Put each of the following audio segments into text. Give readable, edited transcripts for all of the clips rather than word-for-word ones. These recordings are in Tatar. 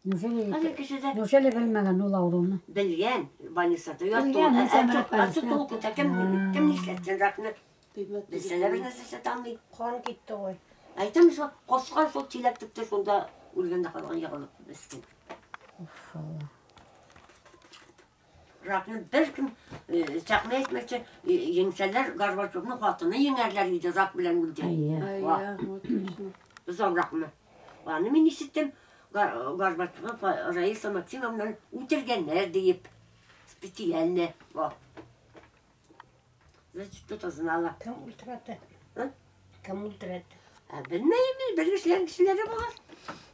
Неужели, Хәзер кешедә неужели белмәгән ул авыруны? белгән больницада ятты. Белгән, нәрсә Ә толку та кем кем нишләтсен ракны? Кыйммәт. Белсәләр бер нәрсә эшләтә алмый. Кан китте ғой. Әйтәм шул, кошкан шул чиләк төптә шунда үлгән дә калган егылып мескен. Уф, Алла. Ракны бер кем чакны әйтмәкче, еңсәләр Горбачевның хатыны еңәрләр иде рак белән үлде. Әйе. Ва. Әйе, вот точно. Без ракны. Аны мин ишеттем. Горбачевны Раиса Максимовнаны үтергәннәр диеп. Специально. Во. Значит, что-то знала. Кем үлтерәтте? А? Кем үлтерәтте? Ә, белмәйем мин, бер кешеләр кешеләре булыр.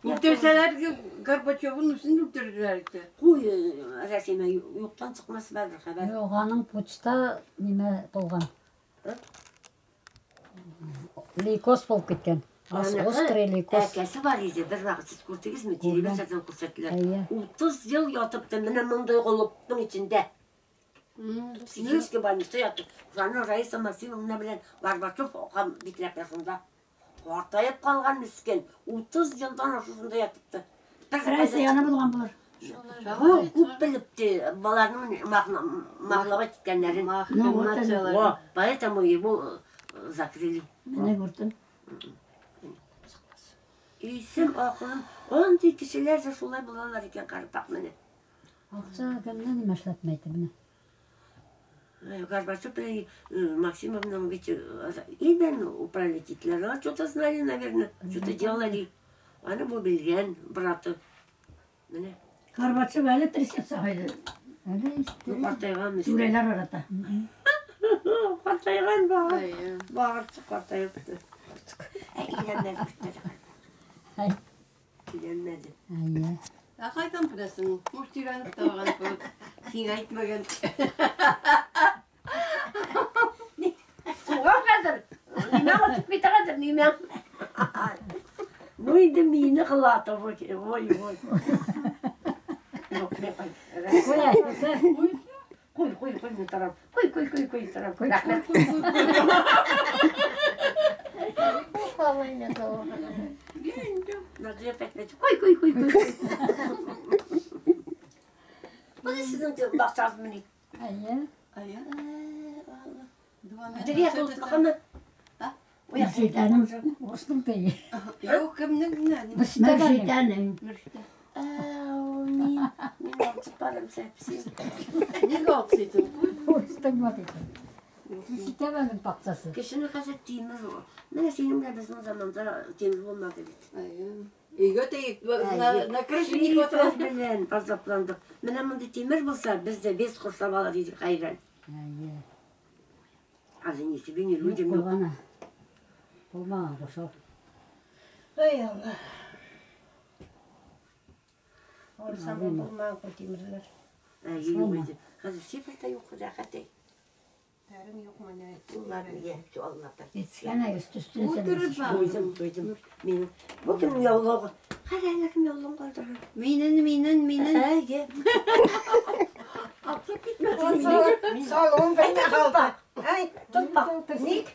Үтерсәләр Горбачевның үзен үтерделәр икән. Куй, Рәсимә, юктан чыкмас бер хәбәр. Юк, аның почта нимә булган? А? Лейкоз булып киткән. Аныкы Острый лейкоз. Әкәсе бар иде, бер вакыт сез күрдегезме? Күрдем. Телевизордан күрсәттеләр. Әйе. 30 ел ятып та менә мондый голубның эчендә. Психический больница ятып. Аны Раиса Максимовна белән Горбачев окан битләп шунда. Картаеп калган мискен. 30 елдан артык шунда ятыпты. Бер Рәйсә яны булган булыр. Бу күп белепте баларның махлавать иткәннәрен. Ну, вот это. Во, поэтому его закрыли. Менә күрдем. Исем акылым, андый кешеләр дә шулай булалар икән карпак менә. Акча кемне нимә эшләтмәйде менә. Горбачев белән Максимовна ведь именно управлять иттеләр. Алар что-то знали, наверное, что-то делали. Аны бу белгән браты. Менә, Горбачев әле трясется хәзер. Әле ну, картайган мискен. Түрәләр арата. Картайган багыр. Әйе. Багырчы картайыпты. Ә, өйләнмәде бит. Әй. Өйләнмәде. Әйе. Ә кайдан беләсең? Муж өйрәнеп тагын бу. Син әйтмәгән. Суга хәзер. Нимә отып китә хәзер, нимә? Ну инде мине кылата, ой, ой, ой. Юк, мин кой. Куй, Куй, куй, куй, мин торам. Куй, куй, куй, куй, торам. Рәхмәт. Надя опять начала. Куй, куй, куй, куй. Бу сезнең бакчагыз мени? Әйе. Әйе. Два метра. Дөрия тутмакымы? А? Мөршидәнең. Урысның тие. Юк, кемнең генә? Мөршидәнең. Мөршидә. Мин мин алып барам сәпсез. Нигә алып Урыстың бар икән. Мөршидәнең бакчасы. Кешене хәзер тимер. Менә синең белән безнең заманда тимер булмады бит. Әйе. Өйгә тиеп, на крыше не хватало. Белән азапландык. Менә мондый тимер булса, без дә без корсап алыр идек хәйран. Әйе. Хәзер ни себе ни Юк людям юк. булганы. Булмаган кушау. Ай Алла. Алсам булмаган ку тимерләр. Әйе, юк иде. Хәзер шифр та юк, рәхәт әй. Бәрен юк менә. Улар нигә, şu Аллаһтан. Yetişkene üst üstüne Утырып sen. Туйдым, туйдым. Минем бу кемнең яулыгы? Хәзер әллә кем яулыгын калдырган. Минен, минен, минен. Әйе. Аптырап китмәдем. Салон бер калды. Ай, Тотма. ник?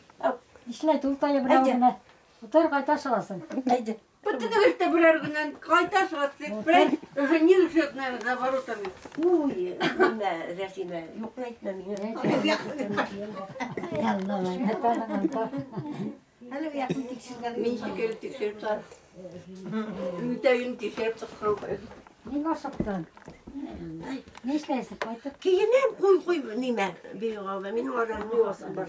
Нишләй тултая берәү Әйдә. генә. Утыр кайта чыгасың. Әйдә. Бөтенегез дә берәр генә кайта чыгасыз. Берәр жених ждет, наверное, за воротами. Уй, нимә, Рәсимә, юкны әйтмә миңа. Алла. Әле якын тикшергән. Мин шикелле тикшереп тора. Үтәген тикшереп чыккан. Ник ашыктың? Нишләйсең кайтып? Киенәм, куй, куй, нимә, бигава, минем арамны юасым бар.